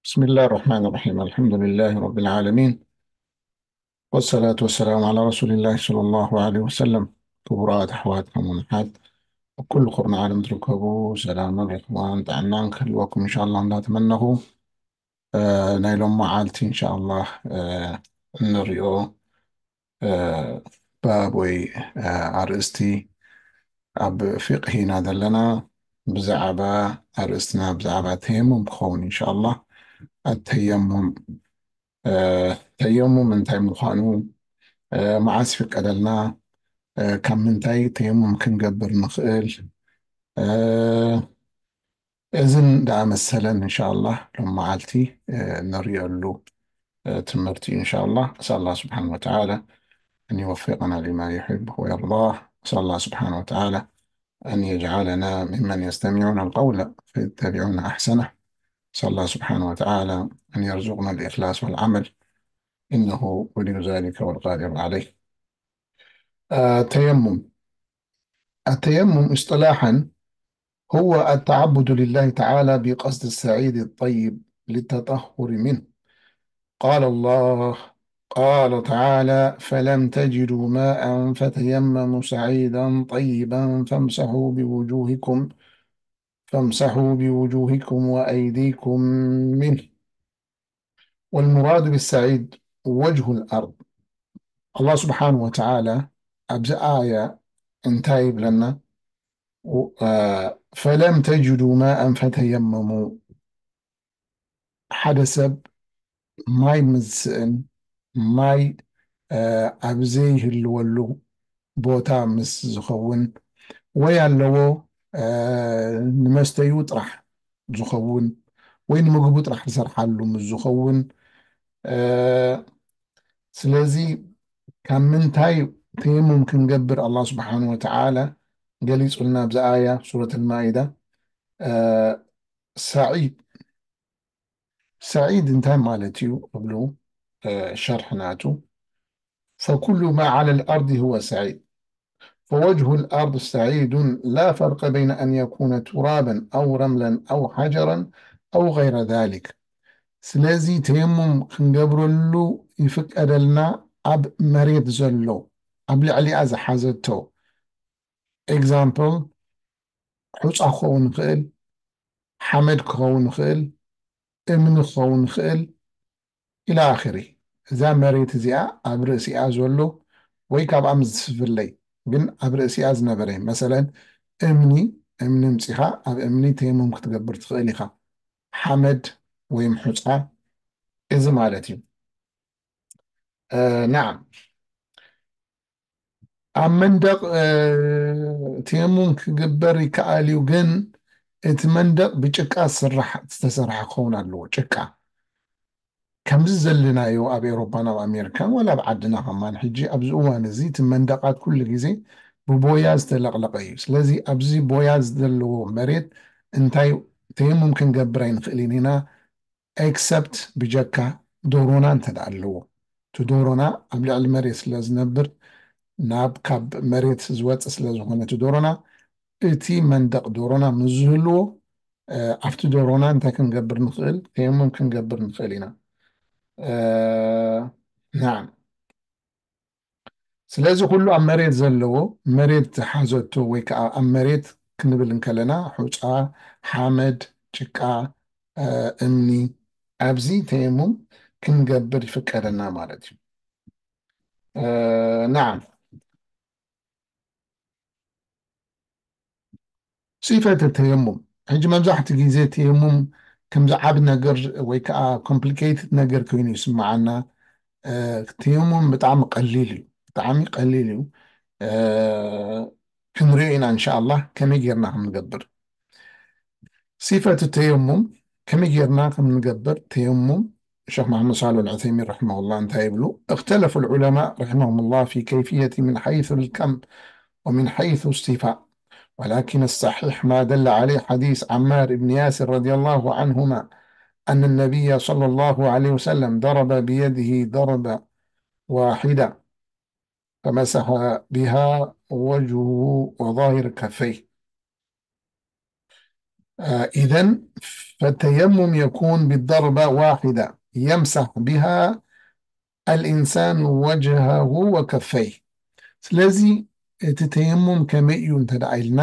بسم الله الرحمن الرحيم. الحمد لله رب العالمين. والصلاة والسلام على رسول الله صلى الله عليه وسلم. ክቡራት ኣሕዋት ከምኡውን ኣሓት፣ ኣብ ኩሉ ኩርናዕ ዓለም ትርከቡ፣ ሰላምን ርሕዋን ጥዕናን ክህልወኩም ኢንሻኣላህ እንዳተመነኹ፣ እ፣ ናይ ሎም መዓልቲ ኢንሻኣላህ፣ እ፣ እንሪኦ፣ እ፣ ባብ ወይ፣ እ፣ ኣርእስቲ ኣብ ፊቅሂ ኢና ዘለና። ብዛዕባ ኣርእስትና ብዛዕባ ተየሙም ክኸውን ኢንሻኣላህ። ኣተየሙም፣ እ፣ ተየሙም እንታይ ምዃኑ፣ እ፣ መዓስ ይፍቀደልና፣ እ፣ ካብ ምንታይ ተየሙም ክንገብር ንኽእል፣ እ፣ እዝን ደኣ መሰለን ኢንሻኣላህ ሎም መዓልቲ፣ እ፣ ንሪኦሉ፣ እ፣ ትምህርቲ ኢንሻኣላህ። أسأل الله سبحانه وتعالى أن يوفقنا لما يحب ويرضاه. أسأل الله سبحانه وتعالى أن يجعلنا ممن يستمعون القول فيتبعون أحسنه. أسأل الله سبحانه وتعالى أن يرزقنا الإخلاص والعمل، إنه ولي ذلك والقادر عليه. آه، تيمم. التيمم اصطلاحا هو التعبد لله تعالى بقصد الصعيد الطيب للتطهر منه. قال الله، قال تعالى: فلم تجدوا ماء فتيمموا صعيدا طيبا فامسحوا بوجوهكم، فامسحوا بوجوهكم وأيديكم منه. والمراد بالصعيد وجه الأرض. الله سبحانه وتعالى ኣብዚ ኣያ እንታይ ይብለና? እ፣ ፈለም ተጅዱ ማእን ፈተየመሙ። ሓደ ሰብ ማይ ምስ ዝስእን፣ ማይ፣ እ፣ ኣብ ዘይህልወሉ ቦታ ምስ ዝኸውን፣ ወይ ኣለዎ፣ እ፣ ንመስተዩ ጥራሕ ዝኸውን፣ ወይ ንምግቡ ጥራሕ ዝሰርሓሉ ምስ ዝኸውን፣ እ፣ ስለዚ ካብ ምንታይ ተየሙም ክንገብር ኣላህ ስብሓን ወተዓላ ገሊጹልና ኣብዚ ኣያ ሱረት ኣልማኢዳ። እ፣ ሰዒድ፣ ሰዒድ እንታይ ማለት እዩ እብሉ፣ እ፣ ሸርሒ ናቱ፣ فكل ما على الأرض هو سعيد، فوجه الأرض سعيد، لا فرق بين أن يكون ترابا أو رملا أو حجرا أو غير ذلك. ስለዚ ተየሙም ክንገብረሉ ይፍቀደልና ኣብ መሬት ዘሎ፣ ኣብ ልዕሊኣ ዝሓዘቶ። ኤግዛምፕል፣ ሑፃ ክኸውን ይኽእል፣ ሓመድ ክኸውን ይኽእል፣ እምኒ ክኸውን ይኽእል፣ ኢላ ኣኺሪ። እዛ መሬት እዚኣ ኣብ ርእሲኣ ዘሎ ወይ ካብኣ ምስ ዝፍለይ፣ ግን ኣብ ርእሲኣ ዝነበረ፣ መሰለን እምኒ፣ እምኒ ምፂኻ ኣብ እምኒ ተየሙም ክትገብር ትኽእል ኢኻ። ሓመድ ወይም ሑፃ፣ እዚ ማለት እዩ። እ፣ ናዓም። ኣብ መንደቕ፣ እ፣ ተየሙም ክግበር ይከኣል እዩ፣ ግን እቲ መንደቕ ብጭቃ ዝስራሕ፣ ዝተሰርሐ ክኸውን ኣለዎ። ጭቃ ከምዚ ዘለናዮ ኣብ ኤውሮፓን ኣብ ኣሜሪካን፣ ወላ ኣብ ዓድና ከማን፣ ሕጂ ኣብዚ እዋን እዚ እቲ መንደቓት ኩሉ ግዜ ብቦያ ዝተለቕለቐ እዩ። ስለዚ ኣብዚ ቦያ ዘለዎ መሬት እንታይ ተየሙም ክንገብር ኣይንኽእልን ኢና፣ ኤክሰፕት ብጀካ ዶሮና እንተ ደኣ ኣለዎ። እቲ ዶሮና ኣብ ልዕሊ መሬት ስለ ዝነብር፣ ናብ ካብ መሬት ዝወጽእ ስለ ዝኾነ እቲ ዶሮና፣ እቲ መንደቕ ዶሮና ምስ ዝህልዎ፣ እ፣ ኣብቲ ዶሮና እንታይ ክንገብር ንኽእል? ተየሙም ክንገብር ንኽእል ኢና። እ፣ ናዓም። ስለዚ ኩሉ ኣብ መሬት ዘለዎ፣ መሬት ዝሓዘቶ ወይ ከዓ ኣብ መሬት ክንብል እንከለና፣ ሑፃ፣ ሓመድ፣ ጭቃ፣ እ፣ እምኒ፣ ኣብዚ ተየሙም ክንገብር ይፍቀደና ማለት እዩ። እ፣ ናዓም። ሲፈት ተየሙም። ሕጂ መብዛሕትኡ ግዜ ተየሙም ከምዚ ዓቢ ነገር ወይ ከዓ ኮምፕሊኬትድ ነገር ኮይኑ ይስምዓና። እ፣ ተየሙም ብጣዕሚ ቀሊል እዩ፣ ብጣዕሚ ቀሊል እዩ። እ፣ ክንሪኦ ኢና እንሻኣላህ ከመይ ጌርና ከም ንገብር። ሲፈት ተየሙም፣ ከመይ ጌርና ከም ንገብር ተየሙም፣ ሸኽ መሓመድ ሳልሕ ኣልዑሰይሚን ረሒመሁላህ እንታይ ይብሉ? اختلف العلماء رحمهم الله في كيفية من حيث الكم ومن حيث الصفة، ولكن الصحيح ما دل عليه حديث عمار بن ياسر رضي الله عنهما أن النبي صلى الله عليه وسلم ضرب بيده ضربة واحدة فمسح بها وجهه وظاهر كفيه. إذن فالتيمم يكون بالضربة واحدة يمسح بها الإنسان وجهه وكفيه. ስለዚ እቲ ተየሙም ከመይ እዩ እንተ ደኣ ኢልና፣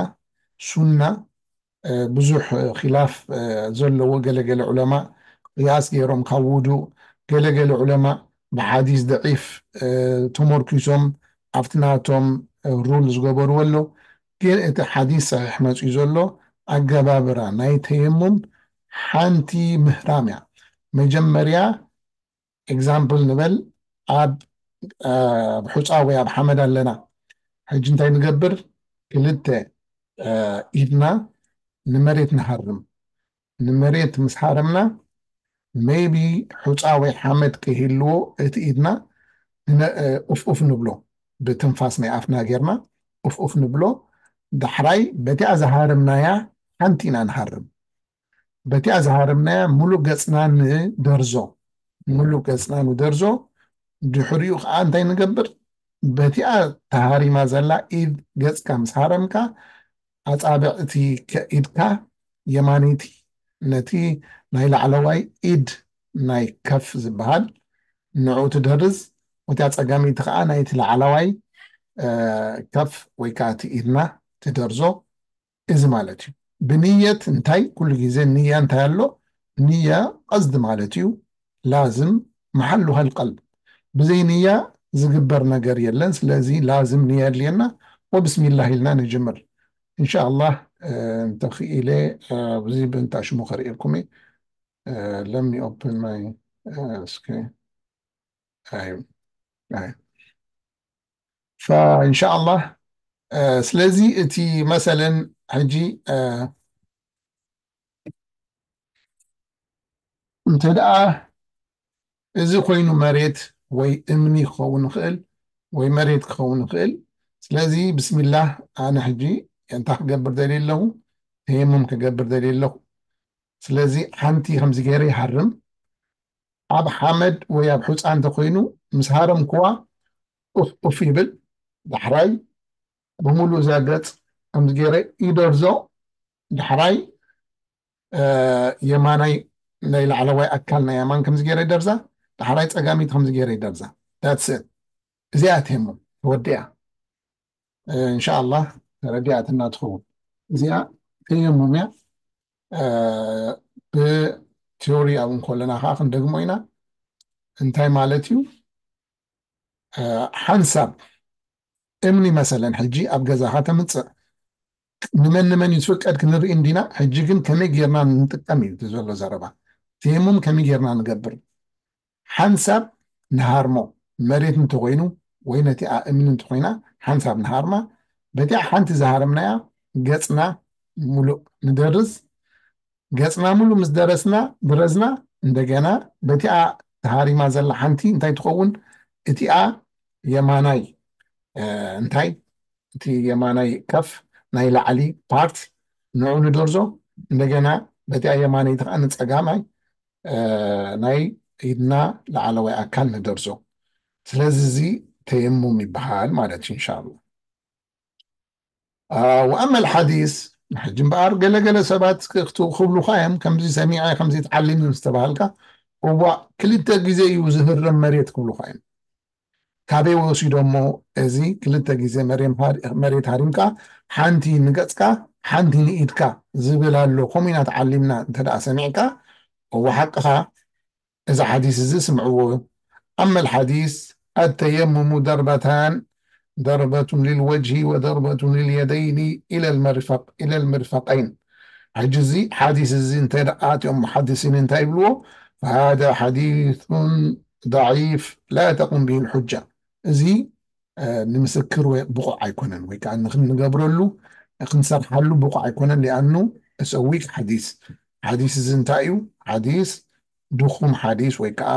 ሱና ብዙሕ ኺላፍ ዘለዎ፣ ገለገለ ዑለማ ቅያስ ገይሮም ካብ ውዱእ፣ ገለገለ ዑለማ ብሓዲስ ደዒፍ ተመርኪሶም ኣብቲ ናቶም ሩል ዝገበርዎ ኣሎ። ግን እቲ ሓዲስ ሰሒሕ መፅኡ ዘሎ ኣገባብራ ናይ ተየሙም ሓንቲ ምህራም እያ። መጀመርያ ኤግዛምፕል ንበል፣ ኣብ ኣብ ሑፃ ወይ ኣብ ሓመድ ኣለና። ሕጂ እንታይ ንገብር? ክልተ ኢድና ንመሬት ንሃርም። ንመሬት ምስ ሃረምና ሜይቢ ሑፃ ወይ ሓመድ ክህልዎ እቲ ኢድና ኡፍ ኡፍ ንብሎ፣ ብትንፋስ ናይ ኣፍና ጌርና ኡፍ ኡፍ ንብሎ። ዳሕራይ በቲኣ ዝሃረምናያ ሓንቲ ኢና ንሃርም። በቲኣ ዝሃረምናያ ሙሉእ ገፅና ንደርዞ፣ ሙሉእ ገፅና ንደርዞ። ድሕሪኡ ከዓ እንታይ ንገብር? በቲኣ ተሃሪማ ዘላ ኢድ ገፅካ ምስ ሃረምካ፣ ኣፃብዕቲ ኢድካ የማነይቲ ነቲ ናይ ላዕለዋይ ኢድ ናይ ከፍ ዝበሃል ንዑ ትደርዝ፣ ወቲያ ፀጋመይቲ ከዓ ናይቲ ላዕለዋይ ከፍ ወይ ከዓ እቲ ኢድና ትደርዞ። እዚ ማለት እዩ። ብንየት እንታይ ኩሉ ግዜ ንያ እንታይ ኣሎ? ንያ ቀስዲ ማለት እዩ። ላዝም መሓሉሃል ቀልብ። ብዘይ ንያ ዝግበር ነገር የለን። ስለዚ ላዝም ንያ ኣድልየና። ወብስሚላህ ኢልና ንጅምር። እንሻኣላህ እንተኽኢለ ኣብዚ ብእንታ ሽሙ ከርእየልኩም እየ። Let me open my screen. فإن شاء الله ስለዚ እቲ መሰለን ሕጂ እንተ ደኣ እዚ ኮይኑ መሬት ወይ እምኒ ክኸውን ይኽእል ወይ መሬት ክኸውን ይኽእል። ስለዚ ብስሚላህ ኣነ ሕጂ እንታይ ክገብር ደልየ ኣለኹ? ተየሙም ክገብር ደልየ ኣለኹ። ስለዚ ሓንቲ ከምዚ ገይረ ይሃርም። ኣብ ሓመድ ወይ ኣብ ሑፃ እንተኮይኑ ምስ ሃረምክዋ ኡፍ ኡፍ ይብል። ዳሕራይ ብምሉእ እዛ ገፅ ከምዚ ገይረ ይደርዞ። ዳሕራይ የማናይ ናይ ላዕለዋይ ኣካል ናይ የማን ከምዚ ገይረ ይደርዛ። ዳሕራይ ፀጋሚት ከምዚ ገይረ ይደርዛ። ዳትስ እዚኣ ተየሙም ተወዲኣ። እንሻኣላህ ተረዲኣትና ትኸውን። እዚኣ ተየሙም እያ። ብቲዮሪ ኣብ እንከለና ከዓ ክንደግሞ ኢና። እንታይ ማለት እዩ? ሓንሳብ እምኒ መሰለን ሕጂ ኣብ ገዛኻ ተምፅእ። ንመን ንመን እዩ ዝፍቀድ ክንርኢ እንዲና። ሕጂ ግን ከመይ ጌርና ንጥቀም እዩ እቲ ዘሎ ዘረባ። ተየሙም ከመይ ጌርና ንገብር? ሓንሳብ ንሃርሞ፣ መሬት እንተኮይኑ ወይ ነቲ እምኒ እንተኮይና ሓንሳብ ንሃርማ። በቲኣ ሓንቲ ዝሃረምናያ ገፅና ሙሉእ ንደርዝ። ገፅና ሙሉ ምስ ደረስና ድረዝና እንደገና በቲኣ ተሃሪማ ዘላ ሓንቲ እንታይ ትኸውን? እቲኣ የማናይ እንታይ እቲ የማናይ ከፍ ናይ ላዕሊ ፓርት ንዑ ንደርዞ። እንደገና በቲኣ የማነይቲ ከዓ ንፀጋማይ ናይ ኢድና ላዕለዋይ ኣካል ንደርዞ። ስለዚ እዚ ተየሙም ይበሃል ማለት እዩ። እንሻላ። ወኣመል ሓዲስ ሕጂ እምበኣር ገለገለ ሰባት ክብሉኻ እዮም ከምዚ ሰሚዐ ከምዚ ተዓሊም ዝተባሃልካ። እዋ ክልተ ግዜ እዩ ዝህረም መሬት ክብሉኻ እዮም። ካበይ ወሲዶሞ? እዚ ክልተ ግዜ መሬት ሃሪምካ ሓንቲ ንገፅካ ሓንቲ ንኢድካ ዝብል ኣሎ። ከምኡ ኢና ተዓሊምና እንተ ደኣ ሰሚዕካ እዋ ሓቅኻ። እዚ ሓዲስ እዚ ስምዕዎ። ኣመል ሓዲስ ኣተየሙሙ ደርበታን ደርበቱን ልልወጅሂ ወደርበቱን ልልየደይኒ ኢለል መርፈቀይን። ሕጂ እዚ ሓዲስ እዚ እንተ ደኣ እቲኦም ሙሓድሲን እንታይ ይብልዎ? فهذا حديث ضعيف لا تقوم به الحجة። እዚ ንምስክር ወይ ብቑዕ ኣይኮነን ወይ ከዓ ንክንገብረሉ ክንሰርሓሉ ብቑዕ ኣይኮነን። ሊኣኑ እሰ ዊክ ሓዲስ። ሓዲስ እዚ እንታይ እዩ? ሓዲስ ድኹም ሓዲስ ወይ ከዓ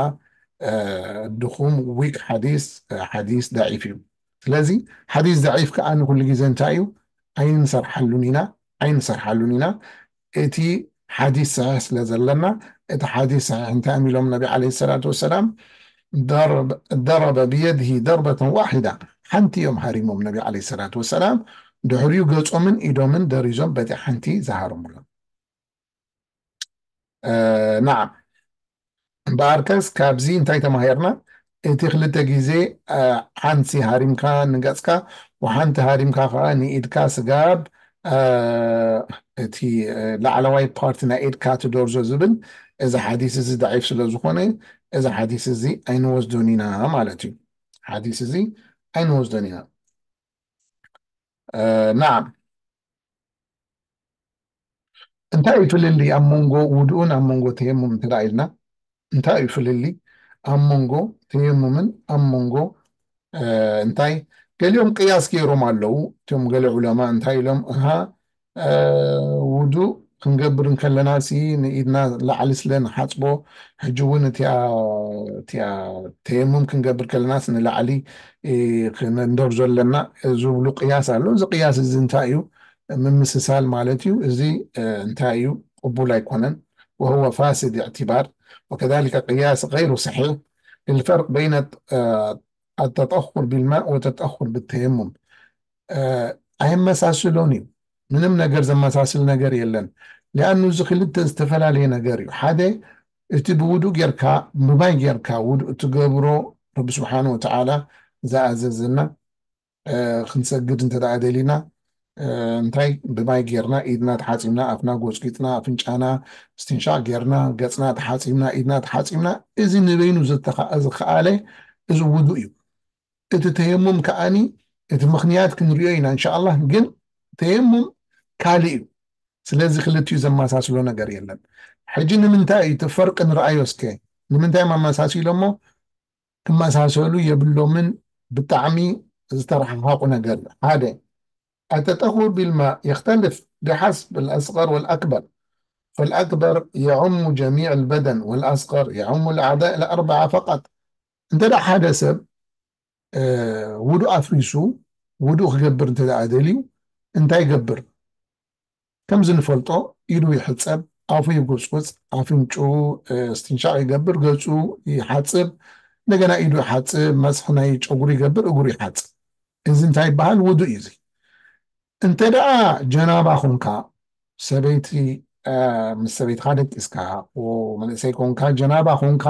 ድኹም ዊክ ሓዲስ ሓዲስ ዳዒፍ እዩ። ስለዚ ሓዲስ ዳዒፍ ከዓ ንኩሉ ግዜ እንታይ እዩ? ኣይንሰርሓሉን ኢና ኣይንሰርሓሉን ኢና። እቲ ሓዲስ ሰሒሕ ስለ ዘለና እቲ ሓዲስ ሰሒሕ እንታይ እዮም ኢሎም ነቢ ዓለይሂ ሰላቱ ወሰላም? ደረበ ብየድሂ ደርበተን ዋሒዳ። ሓንቲ እዮም ሃሪሞም ነቢ ዓለይሂ ሰላቱ ወሰላም። ድሕሪኡ ገጾምን ኢዶምን ደሪዞም በቲ ሓንቲ ዝሃረሙሎም። ናዓም። እምበኣርከስ ካብዚ እንታይ ተማሂርና? እቲ ክልተ ግዜ ሓንቲ ሃሪምካ ንገፅካ፣ ወሓንቲ ሃሪምካ ከዓ ንኢድካ ስጋብ እቲ ላዕለዋይ ፓርቲ ናይ ኢድካ ትደርዞ ዝብል፣ እዚ ሓዲስ እዚ ዳዒፍ ስለ ዝኾነ፣ እዚ ሓዲስ እዚ ኣይንወስዶን ኢና ማለት እዩ። ሓዲስ እዚ ኣይንወስዶን ኢና። ናዓም። እንታይ እዩ ፍልልይ ኣብ መንጎ ውዱእን ኣብ መንጎ ተየሙም እንተ ኢልና? እንታይ እዩ ፍልልይ ኣብ መንጎ ተየሙምን ኣብ መንጎ እንታይ? ገሊኦም ቅያስ ገይሮም ኣለዉ። እቶም ገለ ዑለማ እንታይ ኢሎም? እሃ ውዱእ ክንገብር እንከለና ሲ ንኢድና ላዕሊ ስለ ንሓፅቦ፣ ሕጂ እውን እቲኣ ተየሙም ክንገብር ከለናስ ንላዕሊ ክንደርዞ ኣለና ዝብሉ ቅያስ ኣሎ። እዚ ቅያስ እዚ እንታይ እዩ? ምምስሳል ማለት እዩ። እዚ እንታይ እዩ? ቅቡል ኣይኮነን። وهو فاسد اعتبار، وكذلك قياس غير صحيح للفرق بين التطهر بالماء والتطهر بالتيمم. ኣየመሳስሎን እዩ። ምንም ነገር ዘመሳስል ነገር የለን። ሊኣኑ እዚ ክልተ ዝተፈላለየ ነገር እዩ። ሓደ እቲ ብውዱእ ጌርካ ብማይ ጌርካ ውዱእ ትገብሮ ረቢ ስብሓን ወተዓላ ዝኣዘዘና ክንሰግድ እንተ ደኣ ደሊና እንታይ ብማይ ጌርና ኢድና ተሓፂብና ኣፍና ጎፅጊፅና ኣፍንጫና እስትንሻቅ ጌርና ገፅና ተሓፂብና ኢድና ተሓፂብና እዚ ንበይኑ ዝተኸኣለ እዚ ውዱእ እዩ። እቲ ተየሙም ከኣኒ እቲ ምኽንያት ክንሪኦ ኢና እንሻኣላህ። ግን ተየሙም ካልእ እዩ። ስለዚ ክልቲኡ ዘመሳስሎ ነገር የለን። ሕጂ ንምንታይ እዩ እቲ ፈርቂ ንርኣዮ እስከ? ንምንታይ እዮም ኣመሳሲሎሞ? ክመሳሰሉ የብሎምን። ብጣዕሚ ዝተረሓሓቁ ነገር እዩ። ሓደ التطهر بالماء يختلف بحسب الأصغر والأكبر، فالأكبر يعم جميع البدن والأصغر يعم الأعضاء الأربعة فقط. እንተ ደኣ ሓደ ሰብ ውዱእ ኣፍሪሱ ውዱእ ክገብር እንተ ደኣ ደልዩ እንታይ ይገብር? ከምዚ ንፈልጦ ኢዱ ይሕጸብ፣ ኣፉ ይጉጽጉጽ፣ ኣፍንጭኡ እስትንሻቕ ይገብር፣ ገጹ ይሓጽብ፣ እንደገና ኢዱ ይሓጽብ፣ መስሒ ናይ ጨጉሩ ይገብር፣ እግሩ ይሓጽብ። እዚ እንታይ ይበሃል? ውዱእ እዩ እዚ። እንተ ደኣ ጀናባ ኾንካ፣ ሰበይቲ ምስ ሰበይትኻ ደቂስካ፣ መንእሰይ ኮንካ ጀናባ ኾንካ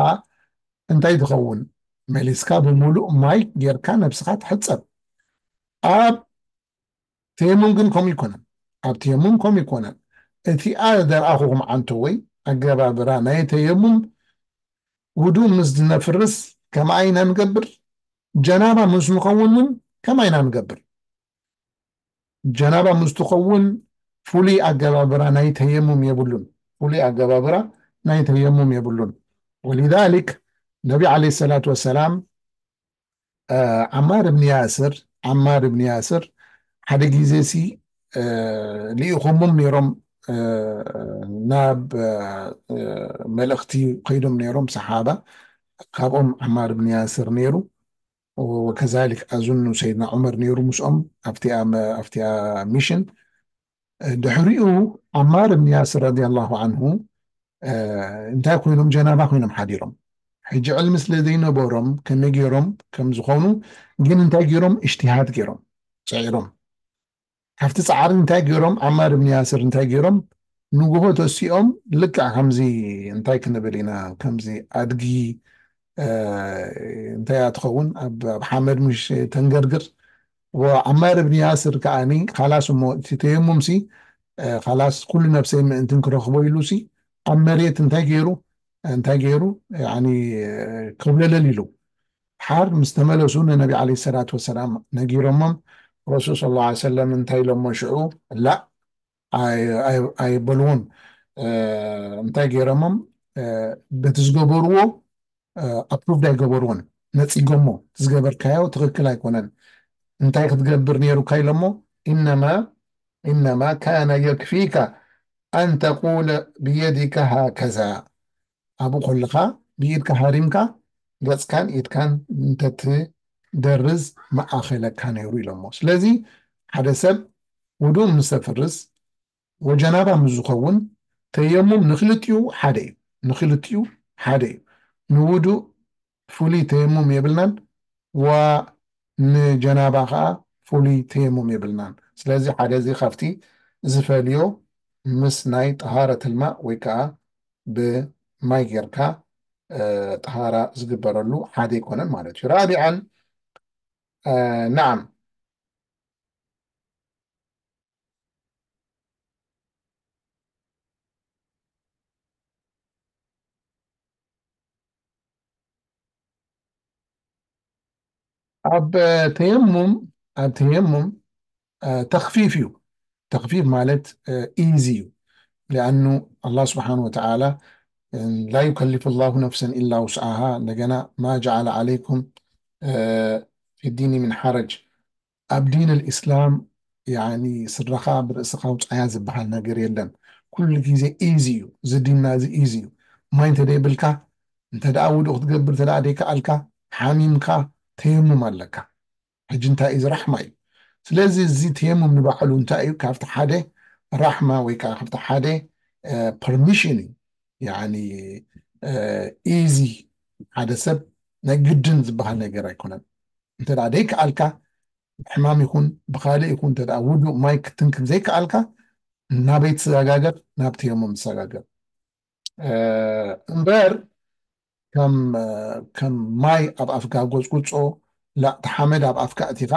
እንታይ ትኸውን? መሊስካ ብምሉእ ማይ ጌርካ ነብስኻ ትሕጸብ። ኣብ ተየሙም ግን ከምኡ ይኮነን። ኣብ ተየሙም ከምኡ ይኮነን። እቲኣ ዘርኣኹኹም ዓንተወይ ኣገባብራ ናይ ተየሙም ውዱእ ምስ ዝነፍርስ ከማይ ኢና ንገብር፣ ጀናባ ምስ ንኸውን እውን ከማይ ኢና ንገብር። ጀናባ ምስ ትኸውን ፍሉይ ኣገባብራ ናይ ተየሙም የብሉን። ፍሉይ ኣገባብራ ናይ ተየሙም የብሉን። ወሊዛሊክ ነቢ ዓለይሂ ሰላቱ ወሰላም ዓማር እብኒ ያስር ዓማር እብኒ ያስር ሓደ ግዜ ሲ ልኢኾሞም ነይሮም ናብ መልእኽቲ ከይዶም ነይሮም ሰሓባ። ካብኦም ዓማር እብኒ ያስር ነይሩ። ወከዛሊክ ኣዙኑ ሰይድና ዑመር ነይሩ ምስኦም ኣብቲኣ ኣብቲኣ ሚሽን። ድሕሪኡ ዓማር እብኒ ያስር ረዲየላሁ ዓንሁ እንታይ ኮይኖም? ጀናባ ኮይኖም ሓዲሮም። ሕጂ ዕልሚ ስለ ዘይነበሮም ከመይ ገይሮም ከም ዝኾኑ ግን እንታይ ገይሮም? እጅትሃድ ገይሮም፣ ጽዒሮም። ካብቲ ጻዕሪ እንታይ ገይሮም? ዓማር እብኒ ያስር እንታይ ገይሮም? ንጉሆ ተሲኦም ልክዕ ከምዚ እንታይ ክንብል ኢና? ከምዚ ኣድጊ እንታይ እያ ትኸውን? ኣብ ሓመድ ምሽ ተንገርግር። ወዓማር እብኒ ያስር ከዓኒ ካላስ እሞ እቲ ተየሙም ሲ ካላስ ኩሉ ነብሰይ ምእንትን ክረኽቦ ኢሉ ሲ ኣብ መሬት እንታይ ገይሩ እንታይ ገይሩ ኮብለለል ኢሉ። ሓር ምስ ተመለሱ ንነቢ ዓለይሂ ሰላቱ ወሰላም ነጊሮሞም። ረሱል ሰለላሁ ዐለይሂ ወሰለም እንታይ ኢሎሞ ሽዑ? ላእ ኣይበልዎን። እንታይ ገይሮሞም? በቲ ዝገበርዎ ኣፕሩቭድ ኣይገበርዎን። ነፂጎሞ። ዝገበርካዮ ትኽክል ኣይኮነን። እንታይ ክትገብር ነይሩካ ኢሎሞ? ኢነማ ኢነማ ካነ የክፊካ ኣን ተቁለ ብየዲካ ሃከዛ። ኣብኡ ከለኻ ብኢድካ ሃሪምካ ገፅካን ኢድካን እንተትደርዝ መኣኸለካ ነይሩ ኢሎሞ። ስለዚ ሓደ ሰብ ውዱእ ምስ ዘፍርስ ወጀናባ ምስ ዝኸውን ተየሙም ንክልቲኡ ሓደ እዩ። ንክልቲኡ ሓደ እዩ። ንውዱእ ፍሉይ ተየሙም የብልናን፣ ዋ ንጀናባ ከዓ ፍሉይ ተየሙም የብልናን። ስለዚ ሓደ እዚ ካብቲ ዝፈልዮ ምስ ናይ ጠሃረት ልማእ ወይ ከዓ ብማይ ጌርካ፣ እ፣ ጠሃራ ዝግበረሉ ሓደ ኣይኮነን ማለት እዩ። ራቢዓን፣ እ፣ ነዓም። ኣብ ተየሙም፣ ኣብ ተየሙም፣ እ፣ ተኽፊፍ እዩ። ተኽፊፍ ማለት፣ እ፣ ኢዚ እዩ። ሊኣኑ ኣላህ ስብሓን ወተዓላ፣ እ፣ ላ ዩከሊፉ ላሁ ነፍሰን ኢላ ውስዓሃ፣ እንደገና ማ ጀዓለ ዓለይኩም፣ እ፣ ፊ ዲኒ ምን ሓረጅ፣ ኣብ ዲን ልእስላም፣ ያኒ፣ ስድራኻ ብርእስኻ ውፃያ ዝበሃል ነገር የለን። ኩሉ ግዜ ኢዚ እዩ። እዚ ዲንና እዚ ኢዚ እዩ። ማይ እንተ ደይብልካ፣ እንተ ደኣ ውዱእ ክትገብር እንተ ደኣ ደይከኣልካ፣ ሓሚምካ፣ ተየሙም ኣለካ። ሕጂ እንታይ እዩ? እዚ ራሕማ እዩ። ስለዚ እዚ ተየሙም ንባዕሉ እንታይ እዩ? ካብቲ ሓደ ራሕማ ወይ ከዓ ካብቲ ሓደ፣ እ፣ ፐርሚሽን እዩ። ያኒ፣ እ፣ ኢዚ፣ ሓደ ሰብ ናይ ግድን ዝበሃል ነገር ኣይኮነን። እንተ ደኣ ደይከኣልካ፣ ብሕማም ይኹን ብኻልእ ይኹን፣ እንተ ደኣ ውዱእ ማይ ክትንክብ ዘይከኣልካ፣ ናበይ ትሰጋገር? ናብ ተየሙም ትሰጋገር። እ፣ እምበር ከም፣ እ፣ ከም ማይ ኣብ ኣፍካ ጎጽጉጾ፣ ላ፣ እቲ ሓመድ ኣብ ኣፍካ ኣእቲኻ፣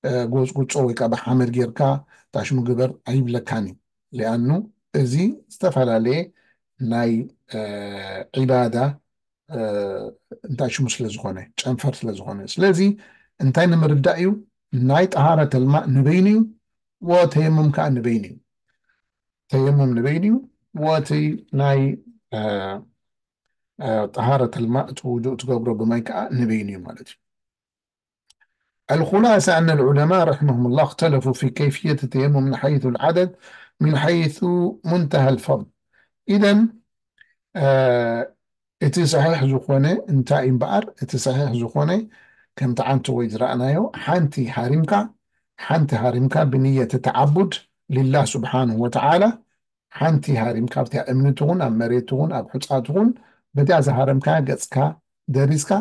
እ፣ ጎጽጉጾ ወይ ከዓ ብሓመድ ጌርካ ጣሽሙ ግበር ኣይብለካን እዩ። ሊኣኑ እዚ ዝተፈላለየ ናይ፣ እ፣ ዒባዳ፣ እ፣ እንታይ ሽሙ ስለ ዝኾነ፣ ጨንፈር ስለ ዝኾነ። ስለዚ እንታይ ንምርዳእ እዩ? ናይ ጠሃረት ልማእ ንበይኑ እዩ፣ ወተየሙም ከዓ ንበይኑ እዩ። ተየሙም ንበይኑ እዩ፣ ወቲ ናይ፣ እ፣ እ፣ ጠሃረት ልማእ፣ እቲ ውዱእ ትገብሮ ብማይ ከዓ ንበይኑ እዩ ማለት እዩ። الخلاصة أن العلماء رحمهم الله اختلفوا في كيفية التيمم من حيث العدد، من حيث منتهى الفضل. إذن، እ፣ እቲ ሰሒሕ ዝኾነ እንታይ እምበኣር፣ እቲ ሰሒሕ ዝኾነ ከምቲ ዓንተ ወይ ዝረኣናዮ፣ ሓንቲ ሃሪምካ፣ ሓንቲ ሃሪምካ ብንየት ተዓቡድ ሊላህ ስብሓንሁ ወተዓላ፣ ሓንቲ ሃሪምካ ኣብቲያ እምኒ ትኹን፣ ኣብ መሬት ትኹን፣ ኣብ ሑጻ ትኹን፣ በቲያ ዝሃረምካ ገጽካ ደሪስካ፣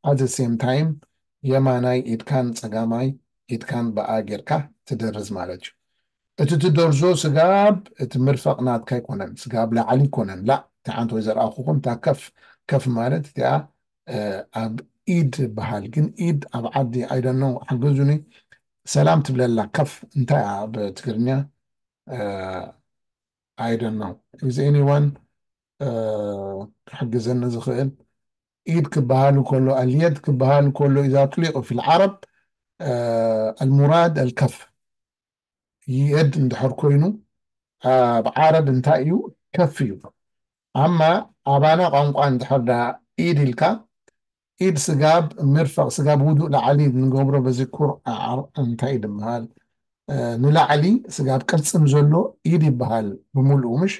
at the same time የማናይ ኢድካን ጸጋማይ ኢድካን ብኣ ጌርካ ትደርዝ ማለት እዩ። እቲ ትደርዞ ስጋብ እቲ ምርፈቕ ናትካ ኣይኮነን፣ ስጋብ ላዕሊ ኣይኮነን። ላ፣ እቲ ሓንቲ ወይ ዘርኣኹኹም እታ ከፍ፣ ከፍ ማለት እቲኣ፣ እ፣ ኣብ ኢድ ይበሃል። ግን ኢድ ኣብ ዓዲ፣ I don't know፣ ሓግዙኒ፣ ሰላም ትብለላ ከፍ እንታይ እያ ብትግርኛ? እ፣ I don't know። Is anyone፣ እ፣ ክሕግዘኒ ዝኽእል? ኢድ ክበሃል ከሎ፣ ኣልየድ ክበሃል ከሎ፣ إذا أطلق في العرب، እ፣ المراد الكف። የድ እንድሕር ኮይኑ፣ ኣብ ዓረብ እንታይ እዩ? ከፍ እዩ። ኣማ ኣባና ቋንቋ እንድሕር ዳ ኢድ ኢልካ፣ ኢድ ስጋብ ምርፈቕ፣ ስጋብ ውዱእ ላዕሊ ንገብሮ በዚ ኩር፣ ዓ-፣ እንታይ እዩ ዝበሃል? እ፣ ንላዕሊ ስጋብ ቅርጽም ዘሎ ኢድ ይበሃል ብምሉኡ፣ ምሽ?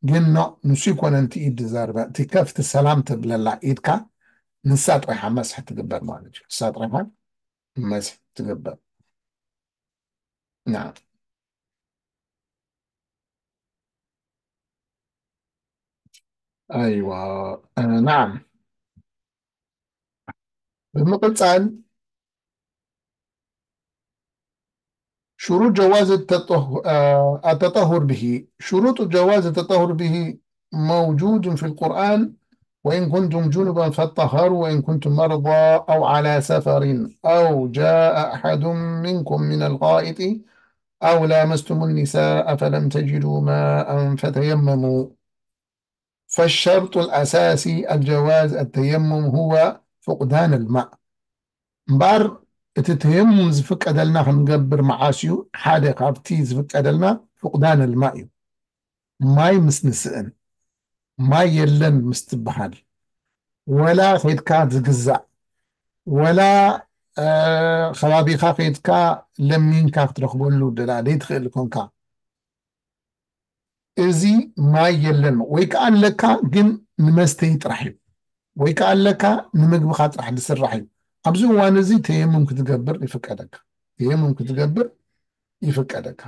ግን ኖ፣ ንሱ ይኮነ እቲ ኢድ ዝዛርበ፣ እቲ ከፍቲ ሰላም ትብለላ ኢድካ፣ ንሳ ጥራሓ መስሕ ትግበር ማለት እዩ። ንሳ ጥራሓ መስሕ ትግበር። ናም። ኣይዋ፣ እ፣ ናም። ብምቕጻል፣ شروط جواز التطه-، آه، التطهر به. شروط جواز التطهر به موجود في القرآن: "وإن كنتم جنبا فاطهروا وإن كنتم مرضى أو على سفر أو جاء أحد منكم من الغائط أو لامستم النساء فلم تجدوا ماء فتيمموا". فالشرط الأساسي الجواز التيمم هو فقدان الماء. እምበኣር እቲ ተየሙም ዝፍቀደልና ክንገብር መዓስ እዩ? ሓደ ካብቲ ዝፍቀደልና ፍቁዳን ልማእ እዩ። ማይ ምስ ንስእን፣ ማይ የለን ምስ ትበሃል፣ ወላ ኸይድካ ዝግዛእ፣ ወላ፣ እ፣ ከባቢኻ ኸይድካ ለሚንካ ክትረኽበሉ ደላ ዘይትኽእል ኮንካ፣ እዚ ማይ የለን፣ ወይ ከዓ ኣለካ ግን ንመስተይ ጥራሕ እዩ፣ ወይ ከዓ ኣለካ ንምግብኻ ጥራሕ ዝስራሕ እዩ። ኣብዚ እዋን እዚ ተየሙም ክትገብር ይፍቀደካ፣ ተየሙም ክትገብር ይፍቀደካ።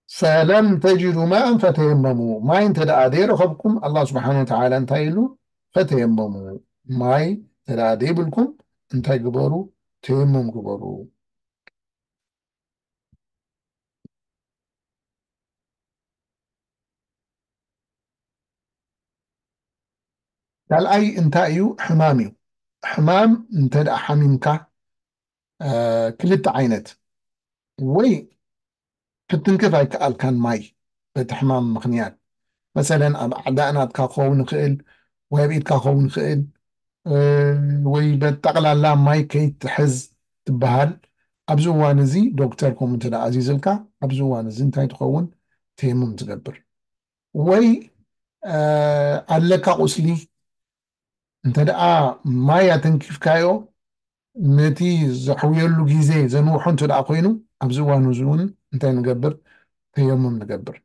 ፈለም ተጅዱ ማእን ፈተየመሙ፣ ማይ እንተ ደኣ ዘይረኸብኩም፣ ኣላህ ስብሓን ወተዓላ እንታይ ኢሉ? ፈተየመሙ፣ ማይ እንተ ደኣ ዘይብልኩም እንታይ ግበሩ? ተየሙም ግበሩ። ካልኣይ እንታይ እዩ? ሕማም እዩ። ሕማም እንተ ደኣ ሓሚምካ፣ እ፣ ክልተ ዓይነት፣ ወይ ክትንክፍ ኣይከኣልካን ማይ በቲ ሕማም ምኽንያት፣ መሰለን ኣብ ኣዕዳእ ናትካ ክኸውን ይኽእል፣ ወይ ኣብ ኢድካ ክኸውን ይኽእል፣ እ፣ ወይ በጠቕላላ ማይ ከይትሕዝ ትበሃል። ኣብዚ እዋን እዚ ዶክተር ከምኡ እንተ ደኣ ኣዚዝልካ፣ ኣብዚ እዋን እዚ እንታይ ትኸውን? ተየሙም ትገብር። ወይ፣ እ፣ ኣለካ ቁስሊ፣ እንተ ደኣ ማይ ኣተንኪፍካዮ፣ ነቲ ዘሕውየሉ ግዜ ዘንውሖ እንተ ደኣ ኮይኑ፣ ኣብዚ እዋን እዚ እውን እንታይ ንገብር? ተየሙም ንገብር።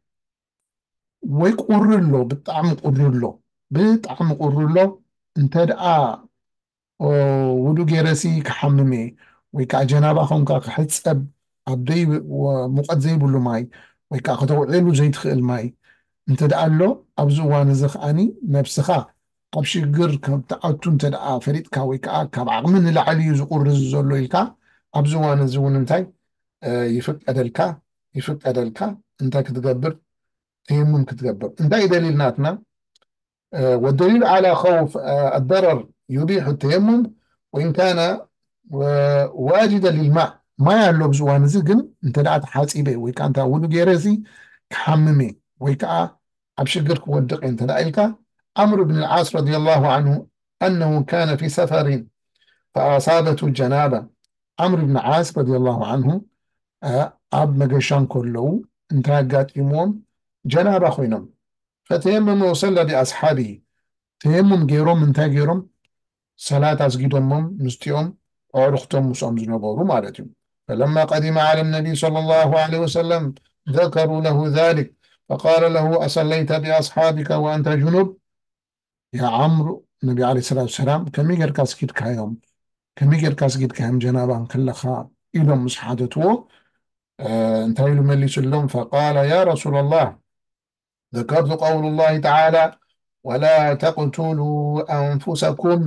ወይ ቁሪ ኣሎ፣ ብጣዕሚ ቁሪ ኣሎ፣ ብጣዕሚ ቁሪ ኣሎ፣ እንተ ደኣ፣ ኦ፣ ውዱእ ገይረሲ ክሓምም እየ፣ ወይ ከዓ ጀናባ ኾንካ ክሕጸብ ኣብ ደይ-፣ ወ-፣ ሙቐት ዘይብሉ ማይ፣ ወይ ከዓ ከተውዕሉ ዘይትኽእል ማይ እንተ ደኣ ኣሎ፣ ኣብዚ እዋን እዚ ከኣኒ ነብስኻ ኣብ ሽግር ከም ትኣቱ እንተ ደኣ ፈሊጥካ፣ ወይ ከዓ ካብ ዓቕሚ ንላዕሊ እዩ ዝቑሪ እዚ ዘሎ ኢልካ፣ ኣብዚ እዋን እዚ እውን እንታይ፣ እ፣ ይፍቀደልካ፣ ይፍቀደልካ፣ እንታይ ክትገብር? ተየሙም ክትገብር። እንታይ እዩ ደሊል ናትና? እ፣ والدليل على خوف، እ፣ الضرر يبيح التيمم وإن كان، እ፣ واجدا للماء። ማይ ኣሎ ኣብዚ እዋን እዚ፣ ግን እንተ ደኣ ተሓጺበ ወይ ከዓ እንተ ውዱ ገይረ እዚ ክሓምም እየ ወይ ከዓ ኣብ ሽግር ክወድቕ እየ እንተ ደኣ ኢልካ፣ ዓምር ብን ልዓስ ረዲየላሁ ዓንሁ أنه كان في سفر فأصابته جنابة። ዓምር ብን ዓስ ረዲየላሁ ዓንሁ፣ እ፣ ኣብ መገሻ እንከለዉ እንታይ ኣጋጢምዎም? ጀናባ ኮይኖም። فتيمم وصلى بأصحابه። ተየሙም ገይሮም፣ እንታይ ገይሮም? ሰላት ኣስጊዶሞም ምስቲኦም ኣዕሩኽቶም ምስኦም ዝነበሩ ማለት እዩ። فلما قدم على النبي صلى الله عليه وسلم ذكروا له ذلك فقال له: أصليت بأصحابك وأنت جنب؟ ያ ዓምሩ፣ ነቢ ዓለይሂ ሰላቱ ወሰላም ከመይ ጌርካ ኣስጊድካዮም? ከመይ ጌርካ ኣስጊድካዮም ጀናባ እንከለኻ? ኢሎም ምስ ሓተትዎ፣ እ፣ እንታይ ኢሉ መሊሱሎም? فقال: يا رسول الله، ذكرت قول الله تعالى: ولا تقتلوا أنفسكم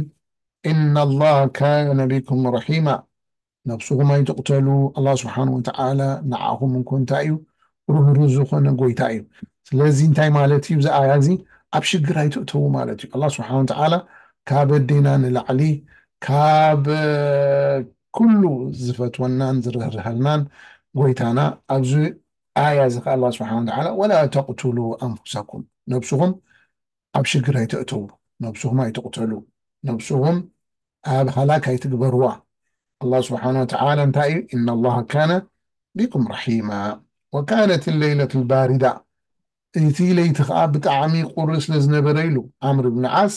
إن الله كان بكم رحيما. ነብስኹም ኣይትቕተሉ፣ ኣላህ ስብሓን ወተዓላ ንዓኹም እንኮ እንታይ እዩ? ርህሩህ ዝኾነ ጎይታ እዩ። ስለዚ እንታይ ማለት እዩ? እዚ ኣያ እዚ ኣብ ሽግር ኣይትእተዉ ማለት እዩ። ኣላህ ስብሓን ወተዓላ ካብ ኣዴና ንላዕሊ፣ ካብ፣ እ፣ ኩሉ ዝፈትወናን ዝርህርሃልናን ጎይታና፣ ኣብዚ ኣያ እዚ ከኣ ኣላህ ስብሓን ወተዓላ «ወላ ተቕቱሉ ኣንፉሰኩም»፣ ነብስኹም ኣብ ሽግር ኣይተእተዉ፣ ነብስኹም ኣይትቕተሉ፣ ነብስኹም ኣብ ሃላክ ኣይትግበርዋ። ኣላህ ስብሓን ወተዓላ እንታይ እዩ? «ኢነ ላሃ ካነ ቢኩም ረሒማ ወካነት ለይለቱ ልባሪዳ»፣ እቲ ለይቲ ኸዓ ብጣዕሚ ቁሪ ስለ ዝነበረ ኢሉ ዓምር ብን ዓስ፣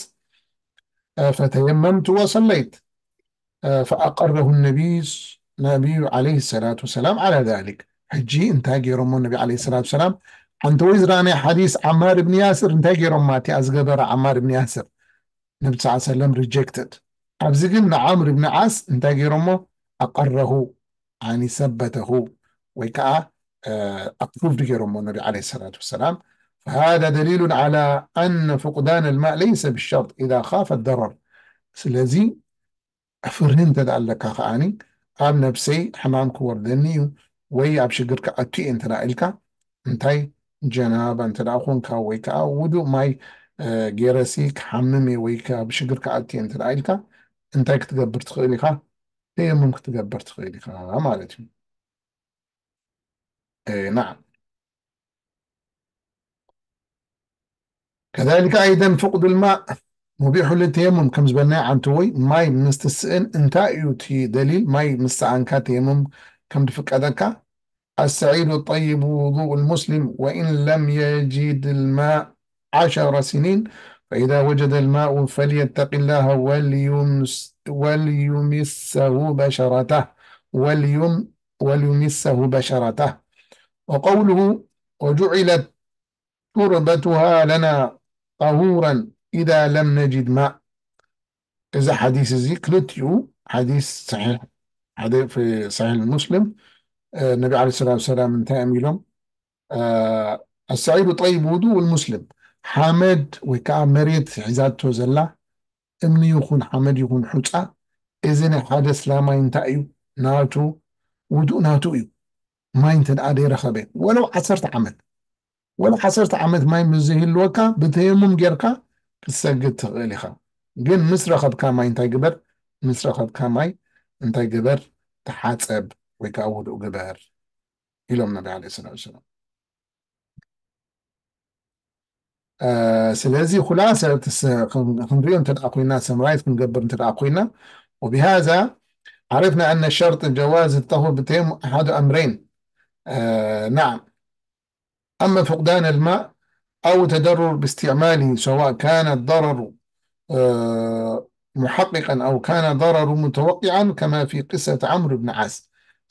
እ፣ «ፈተየመምቱ ወሰለይት», እ፣ «ፈኣቀረሁ ነቢይ፣ ነቢዩ ዓለይሂ ሰላቱ ወሰላም ዓላ ዛሊክ።» ሕጂ እንታይ ገይሮሞ ነቢ ዓለይሂ ሰላቱ ወሰላም? ሓንቲ ወይ ዝረኣናይ ሓዲስ ዓማር ብን ያስር እንታይ ገይሮማ? እቲኣ ዝገበረ ዓማር ብን ያስር ነቢ ስ ሰለም ሪጀክትድ። ኣብዚ ግን ንዓምር ብን ዓስ እንታይ ገይሮሞ? ኣቀረሁ፣ ኣኒ ሰበተሁ፣ ወይ ከዓ፣ እ፣ ኣፕሩቭድ ገይሮሞ ነቢ ዓለይሂ ሰላቱ ወሰላም። فهذا دليل على أن فقدان الماء ليس بالشرط إذا خاف الضرر። ስለዚ ፍርሂ እንተ ደኣ ኣለካ ከኣኒ፣ ኣብ ነብሰይ ሕማም ክወርደኒ እዩ ወይ ኣብ ሽግር ክኣቱ እየ እንተ ደኣ ኢልካ፣ እንታይ፣ ጀናባ እንተ ደኣ ኮንካ ወይ ከዓ ውዱእ ማይ፣ እ፣ ገይረሲ ክሓምም እየ ወይ ከዓ ኣብ ሽግር ክኣቱ እየ እንተ ደኣ ኢልካ፣ እንታይ ክትገብር ትኽእል ኢኻ? ተየሙም ክትገብር ትኽእል ኢኻ ማለት እዩ። እ፣ ናዓም። ከዛሊከ ኣይደን ፍቅዱ ልማእ ሙቢሑ ልተየሙም፣ ከም ዝበልናዮ ዓንተወይ ማይ ምስ ትስእን እንታይ እዩ እቲ ደሊል? ማይ ምስ ሰኣንካ ተየሙም ከም ዝፍቀደካ? السعيد الطيب وضوء المسلم وإن لم يجد الماء عشر سنين فإذا وجد الماء فليتق الله وليمس-، وليمسه بشرته، وليم-، وليمسه بشرته. وقوله وجعلت تربتها لنا طهورا إذا لم نجد ماء. እዚ ሓዲስ እዚ ክልቲኡ ሓዲስ ሰሒሕ፣ ሓደ ፊ ሰሒሕ ሙስሊም፣ እ፣ ነቢ ዓለይሂ ሰላቱ ወሰላም እንታይ እዮም ኢሎም? እ፣ «ኣሰዒዱ ጠይብ ውዱእ ልሙስሊም»፣ ሓመድ ወይ ከዓ መሬት ሒዛቶ ዘላ እምኒ ይኹን ሓመድ ይኹን ሑፃ፣ እዚ ናይ ሓደ እስላማይ እንታይ እዩ? ናቱ ውዱእ ናቱ እዩ። ማይ እንተ ደኣ ዘይረኸበ፣ ወለው ዓሰርተ ዓመት፣ ወላ ዓሰርተ ዓመት ማይ ምስ ዘይህልወካ፣ ብተየሙም ጌርካ ክትሰግድ ትኽእል ኢኻ። ግን ምስ ረኸብካ ማይ እንታይ ግበር? ምስ ረኸብካ ማይ እንታይ ግበር? ተሓጸብ ወይ ከዓ ውዱእ ግበር ኢሎም ነቢ ዓለይሂ ሰላቱ ወሰላም። ስለዚ ኩላሰ ክንሪኦ እንተ ኮይና፣ ሰምራይት ክንገብር እንተ ኮይና፣ وبهذا عرفنا أن شرط جواز الطهور بالتيمم أحد أمرين. نعم، أما فقدان الماء أو تضرر باستعماله، سواء كان الضرر محققا أو كان ضرر متوقعا كما في قصة عمرو بن عاص.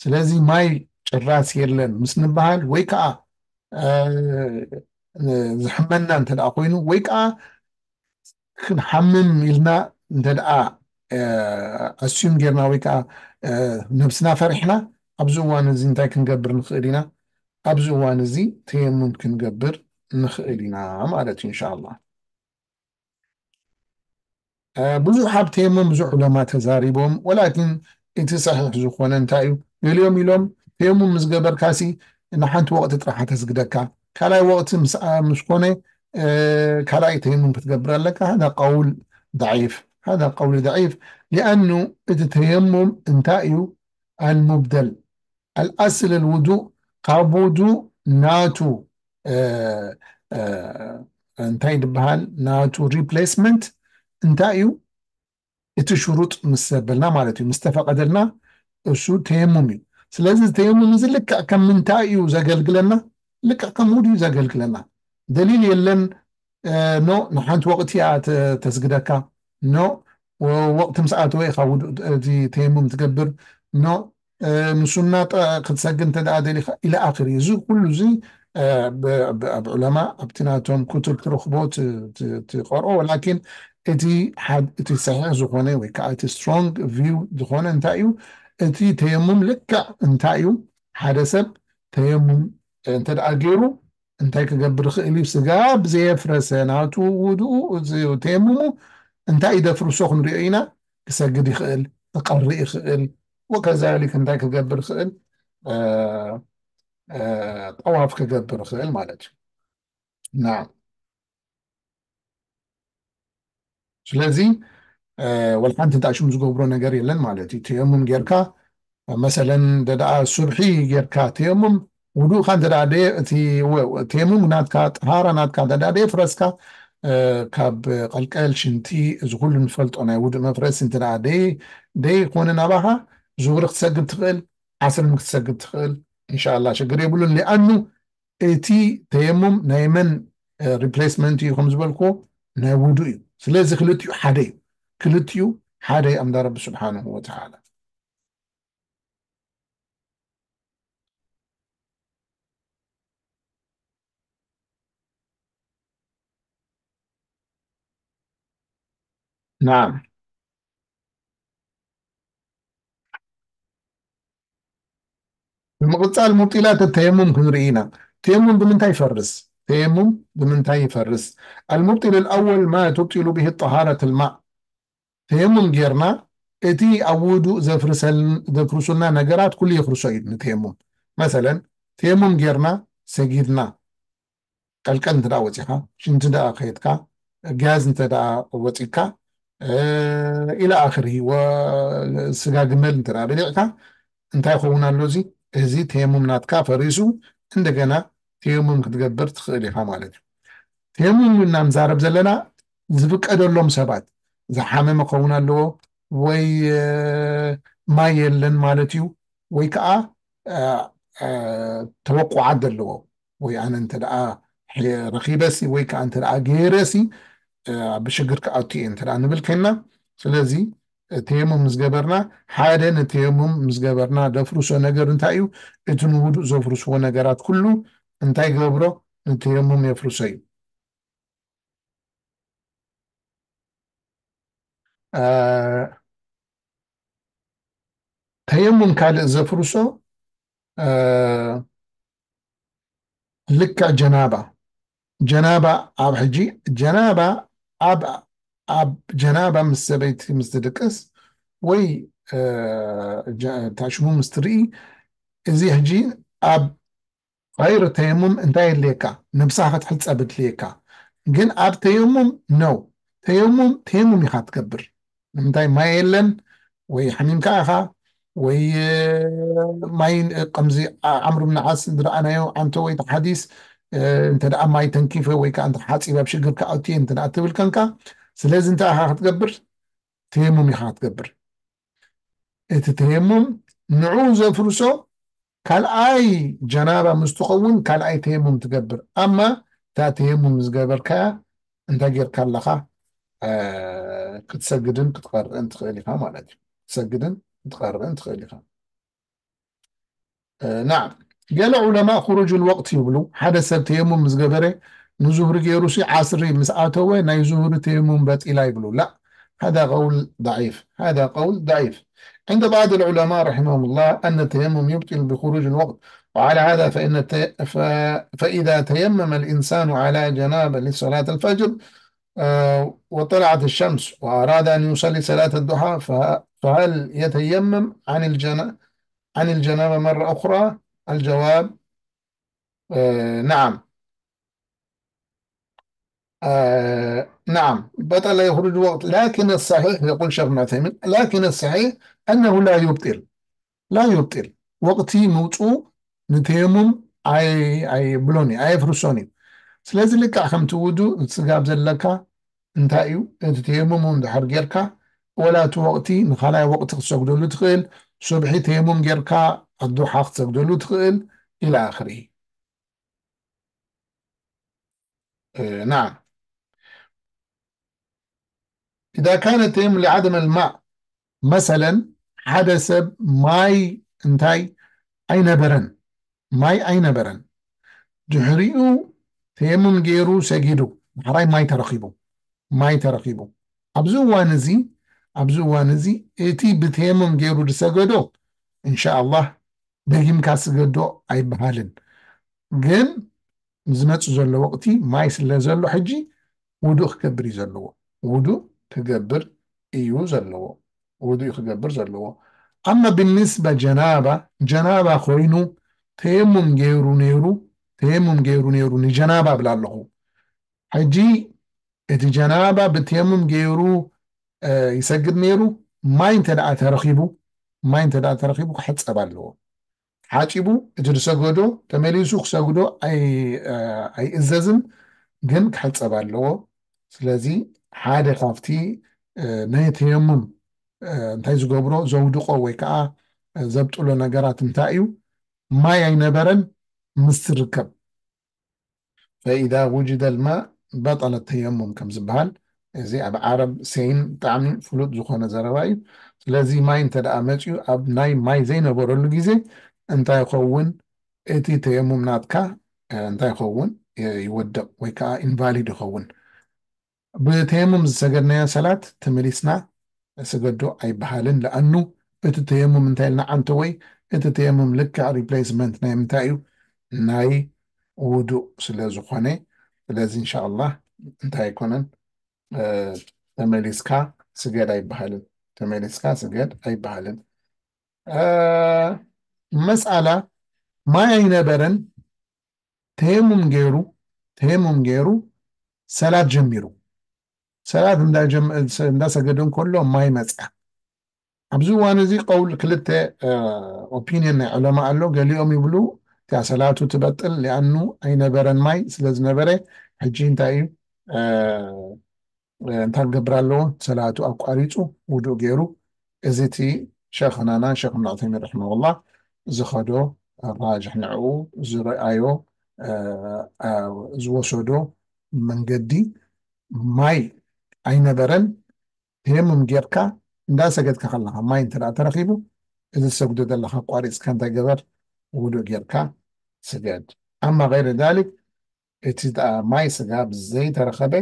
ስለዚ ማይ ጭራስ የለን ምስ ንበሃል ወይ ከዓ ዝሕመና እንተ ደኣ ኮይኑ ወይ ከዓ ክንሓምም ኢልና እንተ ደኣ ኣስዩም ጌርና ወይ ከዓ ነብስና ፈሪሕና፣ ኣብዚ እዋን እዚ እንታይ ክንገብር ንኽእል ኢና? ኣብዚ እዋን እዚ ተየሙም ክንገብር ንኽእል ኢና ማለት እዩ። እንሻላ ብዙሕ ኣብ ተየሙም ብዙሕ ዑለማ ተዛሪቦም፣ ወላኪን እቲ ሰሒሕ ዝኾነ እንታይ እዩ? ገሊኦም ኢሎም ተየሙም ምስ ገበርካሲ ንሓንቲ ወቕቲ ጥራሕ ተስግደካ፣ ካልኣይ ወቕቲ ምስ ኮነ ካልኣይ ተየሙም ክትገብር ኣለካ። هذا قول ضعيف، هذا قول ضعيف لأنه እቲ ተየሙም እንታይ እዩ? المبدل، الأصل الوضوء ካብ ውዱእ ናቱ እንታይ ዝበሃል ናቱ ሪፕሌስመንት እንታይ እዩ? እቲ ሽሩጥ ምስ ዘበልና ማለት እዩ፣ ምስ ተፈቐደልና እሱ ተየሙም እዩ። ስለዚ ተየሙም እዚ ልክዕ ከም ምንታይ እዩ ዘገልግለና? ልክዕ ከም ውዱእ እዩ ዘገልግለና። ደሊል የለን። ኖ ንሓንቲ ወቕቲ እያ ተስግደካ። ኖ ወቕቲ ምስ ኣተወ ኢኻ ውዱእ እቲ ተየሙም ትገብር። ኖ ንሱና ክትሰግድ እንተ ደኣ ደሊኻ ኢለ ኣኽር እዩ። እዚ ኩሉ እዚ ኣብ ዑለማ ኣብቲ ናቶም ክቱብ ትረኽቦ ትቐርኦ፣ ወላኪን እቲ እቲ ሰሒሕ ዝኾነ ወይ ከዓ እቲ ስትሮንግ ቪው ዝኾነ እንታይ እዩ? እቲ ተየሙም ልክዕ እንታይ እዩ? ሓደ ሰብ ተየሙም እንተ ደኣ ገይሩ እንታይ ክገብር ይኽእል እዩ? ስጋብ ዘየፍረሰ ናቱ ውድኡ ተየሙሙ እንታይ እዩ ደፍርሶ ክንሪኦ ኢና። ክሰግድ ይኽእል፣ ክቐርእ ይኽእል፣ ወከዛሊክ እንታይ ክገብር ይኽእል? ጠዋፍ ክገብር ይኽእል ማለት እዩ። ናም። ስለዚ ወልሓንቲ ዳሽም ዝገብሮ ነገር የለን ማለት እዩ። ተየሙም ጌርካ መሰለን ደደኣ ሱብሒ ጌርካ ተየሙም ውዱእካ እንተ ደኣ ደየ እቲ ተየሙም ናትካ ጠሃራ ናትካ እንተ ደኣ ደየ ፍረስካ ካብ ቀልቀል ሽንቲ እዚ ኩሉ ንፈልጦ ናይ ውዱእ መፍረሲ እንተ ደኣ ደይ ደይ ኮነ ናባኻ ዙሁር ክትሰግድ ትኽእል፣ ዓስርን ክትሰግድ ትኽእል። ኢንሻኣላ ሽግር የብሉን። ሊኣኑ እቲ ተየሙም ናይ መን ሪፕሌስመንት እዩ ከም ዝበልክዎ ናይ ውዱእ እዩ። ስለዚ ክልቲኡ ሓደ እዩ። ክልቲኡ ሓደ እዩ ኣምዳ ረቢ ስብሓንሁ ወተዓላ። ናም። ብምቕጻል ሙብጢላት ተየሙም ክንርኢ ኢና። ተየሙም ብምንታይ ይፈርስ? ተየሙም ብምንታይ ይፈርስ? المبطل الأول ما تبطل به طهارة الماء. ተየሙም ጌርና እቲ ኣብ ውዱእ ዘፍርሰል- ዘፍርሱልና ነገራት ኩሉ የፍርሶ እዩ ንተየሙም። መሰለን ተየሙም ጌርና ሰጊድና ቀልቀል እንተ ደኣ ወጺኻ ሽንቲ ደኣ ከየድካ ጋዝ እንተ ደኣ ወጺካ ኢላ ኣኽሪ ስጋ ግመል እንተ ደኣ በሊዕካ እንታይ ይኸውን ኣሎ? እዚ እዚ ተየሙም ናትካ ፈሪሱ እንደገና ተየሙም ክትገብር ትኽእል ኢኻ ማለት እዩ። ተየሙም ኢና ንዛረብ ዘለና ዝፍቀደሎም ሰባት ዝሓመመ ክኸውን ኣለዎ ወይ ማይ የለን ማለት እዩ ወይ ከዓ ተወቁዓት ዘለዎ ወይ ኣነ እንተ ደኣ ረኺበሲ ወይ ከዓ እንተ ደኣ ገይረሲ ኣብ ሽግር ክኣቱ እየ እንተ ደኣ ንብል ኮይንና። ስለዚ ተየሙም ምስ ገበርና ሓደ ንተየሙም ምስ ገበርና ደፍርሶ ነገር እንታይ እዩ? እቲ ንውዱእ ዘፍርስዎ ነገራት ኩሉ እንታይ ገብሮ? ንተየሙም የፍርሶ እዩ። ተየሙም ካልእ ዘፍርሶ ልክዕ ጀናባ ጀናባ ኣብ ሕጂ ጀናባ ኣብ ኣብ ጀናባ ምስ ሰበይቲ ምስ ትድቅስ ወይ ታሽሙ ምስ ትርኢ እዚ ሕጂ ኣብ غير ተየሙም እንታይ የድልየካ? ነብስኻ ክትሕጸብ ድልየካ። ግን ኣብ ተየሙም ነው። ተየሙም፣ ተየሙም ኢኻ ትገብር። ንምንታይ? ማይ የለን፣ ወይ ሓሚምካ ኢኻ፣ ወይ፣ እ፣ ማይ፣ እ፣ ከምዚ ዓ-፣ ዓምሩ ብን ዓስ ዝረኣናዮ ዓንቶ ወይ ተሓዲስ፣ እ፣ እንተ ደኣ ማይ ተንኪፈ ወይ ከኣ እንተ ሓጺብ ኣብ ሽግር ክኣቱ እየ እንተ ደኣ ትብል ከንካ፣ ስለዚ እንታይ ኢኻ ክትገብር? ተየሙም ኢኻ ክትገብር። እቲ ተየሙም ንዕኡ ዘፍርሶ ካልኣይ ጀናባ ምስ ትኸውን ካልኣይ ተየሙም ትገብር። ኣማ እታ ተየሙም ዝገበርካያ እንታይ ጌርካ ኣለኻ? እ፣ ክትሰግድን ክትቐርእን ትኽእል ኢኻ ማለት እዩ። ክትሰግድን ክትቐርእን ትኽእል ኢኻ። እ፣ ናዓም። ገለ ዑለማ ኹሩጅ ልወቅት ይብሉ። ሓደ ሰብ ተየሙም ምስ ገበረ ንዙህሪ ገይሩሲ ዓስሪ ምስ ኣተወ ናይ ዙህሪ ተየሙም በጢላ ይብሉ። ላ፣ هذا قول ضعيف. هذا قول ضعيف. عند بعض العلماء رحمهم الله أن التيمم يبطل بخروج الوقت، وعلى هذا فإن الت-، ف-، فإذا تيمم الإنسان على جنابة لصلاة الفجر، آه، وطلعت الشمس وأراد أن يصلي صلاة الضحى، فه-، فهل يتيمم عن الجنا-، عن الجنابة مرة أخرى؟ الجواب، آه، نعم. آه، نعم، بطل يخرج وقت، لكن الصحيح، يقول شيخ ابن عثيمين، لكن الصحيح أنه لا يبطل، لا يبطل. ወቕቲ ምውፅኡ ንተየሙም ኣይ-፣ ኣይብሎን እዩ፣ ኣየፍርሶን እዩ። ስለዚ ልክዕ ከምቲ ውዱእ ስጋብ ዘለካ እንታይ እዩ? እቲ ተየሙም እውን ድሕር ጌርካ፣ ወላ እቲ ወቕቲ ንኻልኣይ ወቕቲ ክትሰግደሉ ትኽእል፣ ሱብሒ ተየሙም ጌርካ ኣዱሓ ክትሰግደሉ ትኽእል፣ ኢላ ኣኽሪ። እ፣ ናዓም። إذا كان التيمم لعدم الماء، መሰለን፣ ሓደ ሰብ ማይ እንታይ ኣይነበረን፣ ማይ ኣይነበረን። ድሕሪኡ ተየሙም ገይሩ ሰጊዱ፣ ዳሕራይ ማይ ተረኺቡ፣ ማይ ተረኺቡ። ኣብዚ እዋን እዚ፣ ኣብዚ እዋን እዚ እቲ ብተየሙም ገይሩ ዝሰገዶ፣ እንሻኣላህ፣ ደጊምካ ስገዶ ኣይበሃልን። ግን ዝመጽእ ዘሎ ወቕቲ ማይ ስለ ዘሎ፣ ሕጂ ውዱእ ክገብር እዩ ዘለዎ። ውዱእ ክገብር እዩ ዘለዎ። ውዱእ ክገብር ዘለዎ። ኣማ ብንስባ ጀናባ፣ ጀናባ ኮይኑ ተየሙም ገይሩ ነይሩ፣ ተየሙም ገይሩ ነይሩ ንጀናባ እብላ ኣለኹ። ሕጂ እቲ ጀናባ ብተየሙም ገይሩ፣ እ፣ ይሰግድ ነይሩ። ማይ እንተ ደኣ ተረኺቡ፣ ማይ እንተ ደኣ ተረኺቡ ክሕጸብ ኣለዎ። ሓጺቡ እቲ ዝሰገዶ ተመሊሱ ክሰግዶ ኣይ-፣ እ፣ ኣይእዘዝን፣ ግን ክሕጸብ ኣለዎ። ስለዚ ሓደ ካብቲ፣ እ፣ ናይ ተየሙም፣ እ፣ እንታይ ዝገብሮ፣ ዘውድቆ ወይ ከኣ፣ እ፣ ዘብጥሎ ነገራት እንታይ እዩ? ማይ ኣይነበረን ምስ ትርከብ። فإذا وجد الماء بطل التيمم ከም ዝበሃል፣ እዚ ኣብ ዓረብ ሰይን ብጣዕሚ ፍሉጥ ዝኾነ ዘረባ እዩ። ስለዚ ማይ እንተ ደኣ መፅዩ ኣብ ናይ ማይ ዘይነበረሉ ግዜ እንታይ ይኸውን? እቲ ተየሙም ናትካ፣ እ፣ እንታይ ይኸውን? ይ-፣ ይወድቕ ወይ ከዓ ኢንቫሊድ ይኸውን። ብተየሙም ዝሰገድናዮ ሰላት ተመሊስና ስገዶ ኣይበሃልን። ለኣኑ እቲ ተየሙም እንታይ ኢልና ዓንተወይ፣ እቲ ተየሙም ልክዕ ሪፕሌስመንት ናይ ምንታይ እዩ? ናይ ውዱእ ስለ ዝኾነ። ስለዚ እንሻኣላህ እንታይ ኣይኮነን፣ እ፣ ተመሊስካ ስገድ ኣይበሃልን። ተመሊስካ ስገድ ኣይበሃልን። እ፣ መስኣላ ማይ ኣይነበረን፣ ተየሙም ገይሩ፣ ተየሙም ገይሩ ሰላት ጀሚሩ። ሰላት እንዳጀም-፣ እንዳሰገደ እንከሎ ማይ መጽኣ። ኣብዚ እዋን እዚ ቀውል ክልተ፣ እ፣ ኦፒንየን ናይ ዑለማ ኣሎ። ገሊኦም ይብሉ እቲኣ ሰላቱ ትበጥል፣ ሊኣኑ ኣይነበረን ማይ ስለ ዝነበረ፣ ሕጂ እንታይ እዩ፣ እ፣ እ፣ እንታይ ክገብር ኣለዎ? ሰላቱ ኣቋሪጹ ውዱእ ገይሩ። እዚ እቲ ሸኽናና ሸኽ እብን ዑሰይሚን ረሒመሁላህ ዝኸዶ ራጅሕ ንዕኡ ዝረኣዮ፣ እ፣ እ፣ ዝወሰዶ መንገዲ ማይ ኣይነበረን። ተየሙም ጌርካ እንዳሰገድካ ከለኻ ማይ እንተ ደኣ ተረኺቡ፣ እዚ ትሰግዶ ዘለኻ ኣቋሪጽካ እንታይ ገበር? ውዱእ ጌርካ ስገድ። ኣማ ገይረ ዛሊክ፣ እቲ ደኣ ማይ ስጋብ ዘይተረኸበ፣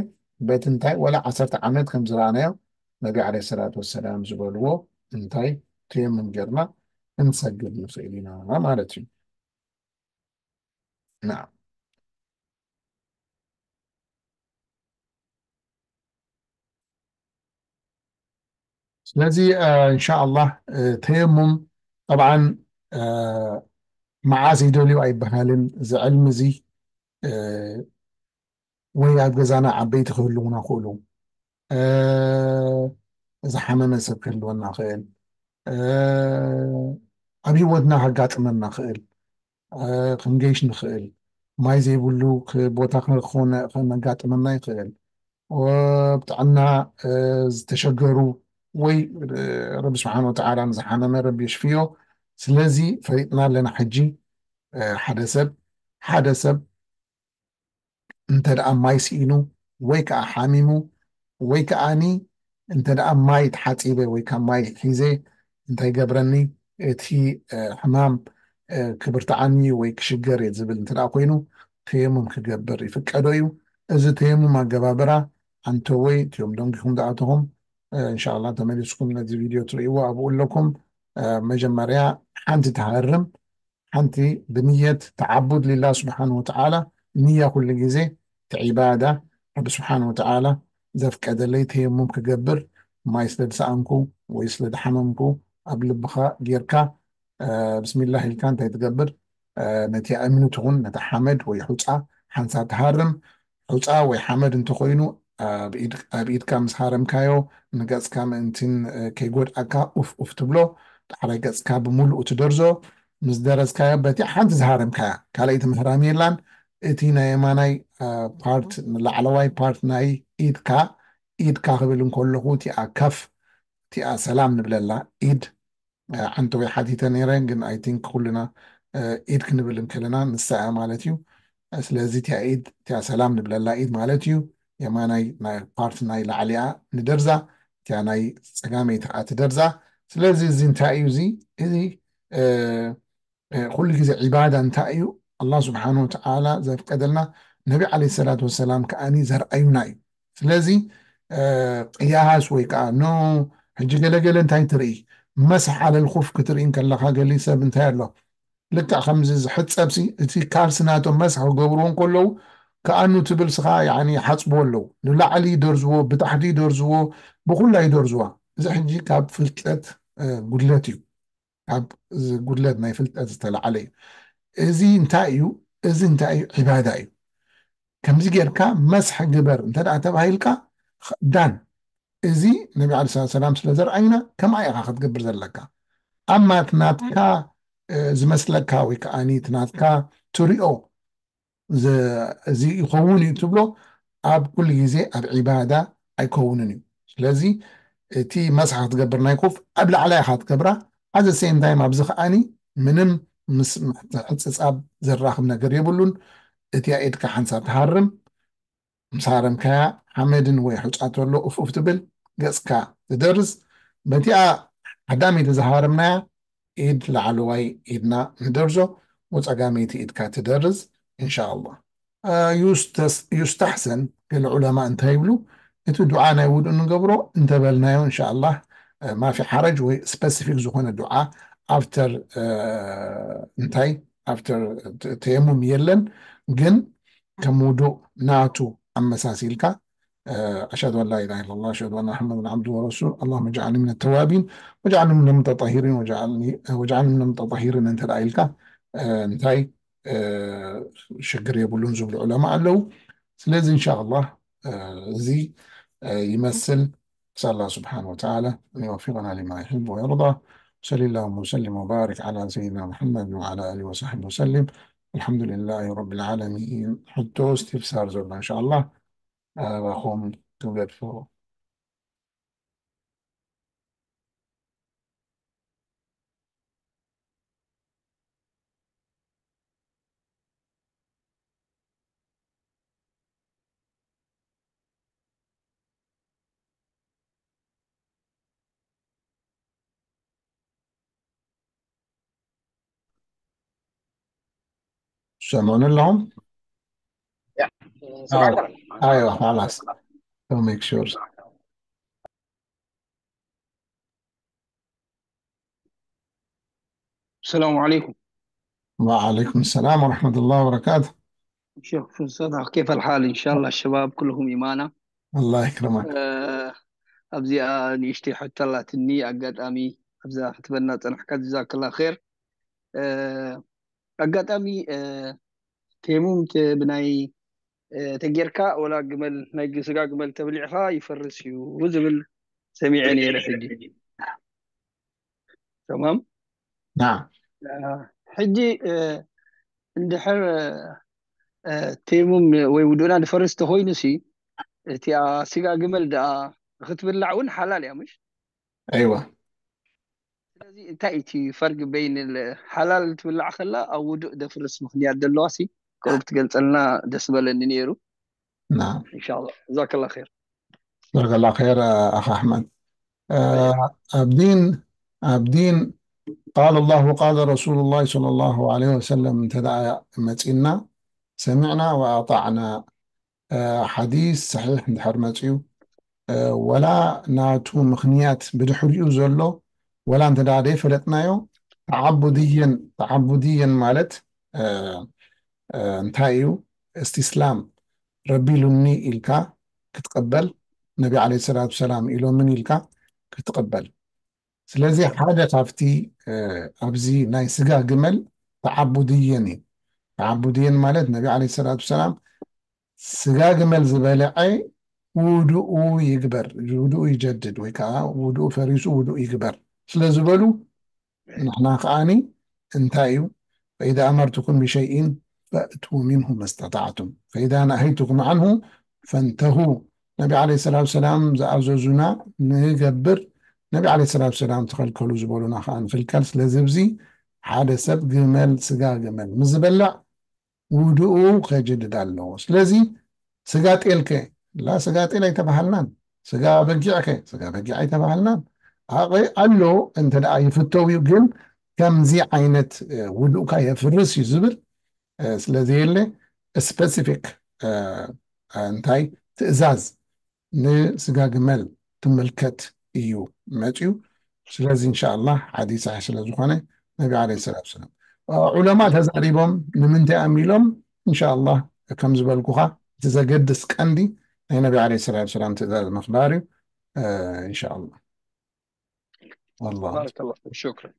በቲ እንታይ ወላ ዓሰርተ ዓመት ከም ዝረኣናዮ፣ ነቢ ዓለይሂ ሰላቱ ወሰላም ዝበልዎ እንታይ ተየሙም ጌርና ክንሰግድ ንኽእል ኢና ማለት እዩ። ናዓም። ስለዚ፣ እ፣ እንሻኣላህ፣ እ፣ ተየሙም ጠብዓን፣ እ፣ መዓስ ይደልዩ ኣይበሃልን። እዚ ዕልሚ እዚ፣ እ፣ ወይ ኣብ ገዛና ዓበይቲ ክህልዉና ክእሉ፣ እ፣ ዝሓመመ ሰብ ክህልወና ይኽእል። እ፣ ኣብ ህይወትና ከጋጥመና ይኽእል። እ፣ ክንገይሽ ንኽእል። ማይ ዘይብሉ ክ-፣ ቦታ ክንረኽቦ ነ-፣ ከነጋጥመና ይኽእል። ወ-፣ ብጥዕና፣ እ፣ ዝተሸገሩ ወይ፣ እ፣ ረቢ ስብሓን ወተዓላ ንዝሓመመ ረቢ የሽፍዮ። ስለዚ ፈሊጥና ኣለና ሕጂ፣ እ፣ ሓደ ሰብ፣ ሓደ ሰብ እንተ ደኣ ማይ ስኢኑ ወይ ከኣ ሓሚሙ ወይ ከኣኒ እንተ ደኣ ማይ ተሓጺበ ወይ ካብ ማይ ሒዘ እንታይ ገብረኒ፣ እቲ፣ እ፣ ሕማም፣ እ፣ ክብርትዓኒ ወይ ክሽገር እየ ዝብል እንተ ደኣ ኮይኑ፣ ተየሙም ክገብር ይፍቀዶ እዩ። እዚ ተየሙም ኣገባብራ፣ ኣንተወይ እቲኦም ደንጊኹም ዝኣተኹም፣ እ፣ እንሻላ ተመሊስኩም ነዚ ቪድዮ ትርእይዎ ኣብኡ ኣለኩም። እ፣ መጀመርያ ሓንቲ ትሃርም፣ ሓንቲ ብንየት ተዓቡድ ሊላህ ስብሓን ወተዓላ፣ ንያ ኩሉ ግዜ እቲ ዒባዳ ረቢ ስብሓን ወተዓላ ዘፍቀደለይ ተየሙም ክገብር፣ ማይ ስለ ዝሰኣንኩ ወይ ስለ ዝሓመምኩ ኣብ ልብኻ ጌርካ፣ እ፣ ብስሚላህ ኢልካ እንታይ ትገብር? እ፣ ነቲ እምኒ ትኹን ነቲ ሓመድ ወይ ሑፃ ሓንሳብ ትሃርም። ሑፃ ወይ ሓመድ እንተኾይኑ ኣብ ኢድ-፣ ኣብ ኢድካ ምስ ሃረምካዮ ንገፅካ ምእንትን፣ እ፣ ከይጎድኣካ ኡፍ ኡፍ ትብሎ። ዳሕራይ ገፅካ ብምሉኡ ትደርዞ። ምስ ደረዝካዮ በቲ ሓንቲ ዝሃረምካያ፣ ካልኣይቲ ምህራም የላን። እቲ ናይ የማናይ፣ እ፣ ፓርት፣ ላዕለዋይ ፓርት ናይ ኢድካ፣ ኢድካ ክብል እንከለኹ እቲኣ ከፍ፣ እቲኣ ሰላም ንብለላ ኢድ፣ እ፣ ዓንተወይ ሓቲተ ነይረ፣ ግን ኣይ ቲንክ ኩልና፣ እ፣ ኢድ ክንብል እንከለና ንሳ እያ ማለት እዩ። ስለዚ እቲኣ ኢድ፣ እቲኣ ሰላም ንብለላ ኢድ ማለት እዩ። የማናይ ናይ ፓርት ናይ ላዕሊኣ ንደርዛ፣ እቲኣ ናይ ጸጋመይቲ ከኣ ትደርዛ። ስለዚ እዚ እንታይ እዩ? እዚ፣ እዚ፣ እ፣ እ፣ ኩሉ ግዜ ዒባዳ እንታይ እዩ? ኣላህ ስብሓን ወተዓላ ዘፍቀደልና፣ ነቢ ዓለይሂ ሰላቱ ወሰላም ከኣኒ ዘርኣዩና እዩ። ስለዚ፣ እ፣ ቅያስ ወይ ከዓ ኖ፣ ሕጂ ገለገለ እንታይ ትርኢ? መስሕ ዓለል ኹፍ ክትርኢ እንከለኻ ገሊ ሰብ እንታይ ኣሎ? ልክዕ ከምዚ ዝሕጸብሲ፣ እቲ ካልሲ ናቶም መስሕ ክገብርዎ እንከለዉ፣ ከኣኑ ትብል ስኻ፣ ያዕኒ፣ ይሓጽብዎ ኣለዉ። ንላዕሊ ይደርዝዎ፣ ብታሕቲ ይደርዝዎ፣ ብኹላ ይደርዝዋ። እዚ ሕጂ ካብ ፍልጠት፣ እ፣ ጉድለት እዩ። ካብ እዚ ጉድለት ናይ ፍልጠት ዝተላዕለ እዩ። እዚ እንታይ እዩ? እዚ እንታይ እዩ? ዒባዳ እዩ። ከምዚ ጌርካ መስሕ ግበር እንተ ደኣ ተባሂልካ፣ ኸ-፣ ዳን። እዚ ነቢ ዓለይሂ ሰላቱ ሰላም ስለ ዘርኣዩና፣ ከምኣ ኢኻ ክትገብር ዘለካ። ኣማ እቲ ናትካ፣ እ፣ ዝመስለካ ወይ ከኣኒ እቲ ናትካ ትሪኦ ዘ-፣ እዚ ይኸውን እዩ ትብሎ፣ ኣብ ኩሉ ግዜ ኣብ ዒባዳ ኣይከውንን እዩ። ስለዚ እቲ መስሕ ክትገብር ናይ ኮፍ ኣብ ላዕላይ ኢኻ ትገብራ። ኣዘ ሴም ታይም ኣብዚ ከኣኒ ምንም ምስ ምሕጽጻብ ዘራኽብ ነገር የብሉን። እቲኣ ኢድካ ሓንሳብ ትሃርም፣ ምስ ሃረምካያ ሓመድን ወይ ሑጻ ተሎ ኡፍ ኡፍ ትብል፣ ገጽካ ትደርዝ። በቲኣ ቀዳመይቲ ዝሃረምናያ ኢድ ላዕለዋይ ኢድና ንደርዞ፣ ወጸጋመይቲ ኢድካ ትደርዝ፣ ኢንሻኣላህ። እ፣ ዩስተስ-፣ ዩስተሕሰን፣ ገለ ዑለማ እንታይ ይብሉ? እቲ ዱዓ ናይ ውዱእ ንገብሮ እንተበልናዮ፣ ኢንሻኣላህ፣ እ፣ ማፊ ሓረጅ ወይ ስፐሲፊክ ዝኾነ ዱዓ ኣፍተር፣ እ፣ እንታይ? ኣፍተር ተ-፣ ተየሙም የለን፣ ግን ከም ውዱእ ናቱ ኣመሳሲልካ، آه، أشهد أن لا إله إلا الله، أشهد أن محمدا عبده ورسوله، اللهم اجعلني من التوابين واجعلني من المتطهرين واجعلني، واجعلني من المتطهرين እንተ ደኣ ኢልካ፣ እ፣ እንታይ፣ እ፣ ሽግር የብሉን ዝብሉ ዑለማ ኣለዉ። ስለዚ እንሻኣላህ፣ እ፣ እዚ፣ እ፣ ይመስል። نسأل الله سبحانه وتعالى أن يوفقنا لما يحب ويرضى. صلى اللهم وسلم وبارك على سيدنا محمد وعلى آله وصحبه وسلم. الحمد لله رب العالمين. ሕቶ استفسار ዘሎ እንሻኣላህ ኣባኹም ትገድፎ። سامعون لهم؟ يا. آه. سمعت؟ أيوة، خلاص. To make sure. السلام عليكم. وعليكم السلام ورحمة الله وبركاته. شيخ فساد، كيف الحال؟ إن شاء الله الشباب كلهم إيمانا. الله يكرمك. آه، أبزي، آه، نيشتي حتى لا تني أقدامي، أبزا حتبنا تنحكى، جزاك الله خير. آه، أقدامي، آه، تيموم ت-، بناي ተጌርካ ወላ ግመል ናይ ስጋ ግመል ተብሊዕካ ይፈርስ እዩ ዝብል ሰሚዐ ነይረ። ሕጂ ተማም ሕጂ እንድሕር ቴሙም ወይ ውዱእና ዝፈርስ ተኮይኑ ሲ እቲኣ ስጋ ግመል ደኣ ክትብላዕ እውን ሓላል እያ ምሽ? ኣይዋ ስለዚ እንታይ እቲ ፈርግ በይን ሓላል ትብላዕ ከላ ኣብ ውዱእ ደፍርስ ምክንያት ዘለዋ ሲ ቅሩብ ትገልፀልና ደስ በለኒ ነይሩ። ናም እንሻላ ዛከላ ር ጀዛከላ ኸይር ኣኻ ኣሕመድ። ኣብ ዲን ኣብ ዲን ቃል ላሁ ቃል ረሱሉ ላ ለ ላሁ ለ ወሰለም እንተ ደኣ መፂና ሰሚዕና ወኣጣዕና ሓዲስ ሰሒሕ እንድሕር መፅዩ ወላ ናቱ ምኽንያት ብድሕሪኡ ዘሎ ወላ እንተ ደኣ ደይፈለጥናዮ ተዓቡድየን ተዓቡድየን ማለት እንታይ እዩ? እስትስላም ረቢ ኢሉኒ ኢልካ ክትቕበል ነቢ ዓለ ሰላቱ ሰላም ኢሎምን ኢልካ ክትቕበል። ስለዚ ሓደ ካብቲ ኣብዚ ናይ ስጋ ግመል ተዓቡድየን እዩ። ተዓቡድየን ማለት ነቢ ዓለ ሰላቱ ሰላም ስጋ ግመል ዝበልዐ ውዱኡ ይግበር፣ ውዱኡ ይጀድድ ወይ ከዓ ውዱኡ ፈሪሱ ውዱኡ ይግበር ስለ ዝበሉ ንሕና ከዓኒ እንታይ እዩ ፈኢዛ ኣመርቱኩም ብሸይኢን ፈእቱ ሚንሁ መስተጣዕቱም ፈኢዛ ነሀይቱኩም ዓንሁ ፈንተሁ። ነቢ ዓለ ሰላቱ ሰላም ዝኣዘዙና ንገብር፣ ነቢ ዓለ ሰላቱ ሰላም ተኸልከሉ ዝበሉና ከዓ ንኽልከል። ስለዚ ብዚ ሓደ ሰብ ግመል ስጋ ግመል ምዝበልዕ ውድኡ ከጅድድ ኣለዎ። ስለዚ ስጋ ጤልከ ላ ስጋ ጤል ኣይተባሃልናን። ስጋ በጊዕከ ስጋ በጊዕ ኣይተባሃልናን። ኣቐ ኣሎ እንተ ደኣ ይፍተው እዩ፣ ግን ከምዚ ዓይነት ውዱእካ የፍርስ እዩ ዝብል ስለዘየለ ስፔሲፊክ እንታይ ትእዛዝ ንስጋ ግመል ትምልከት እዩ መፅዩ። ስለዚ እንሻላ ሓዲስ ሳሒሕ ስለዝኾነ ነቢ ዓለ ሰላት ሰላም ዑለማ ተዛሪቦም ንምንታይ ኣም ኢሎም እንሻላ ከም ዝበልኩኻ እቲ ዘገድስ ቀንዲ ናይ ነቢ ዓለ ሰላት ሰላም ትእዛዝ ምኽባር እዩ። እንሻላ ባረከላ ፊክ ሽክረን።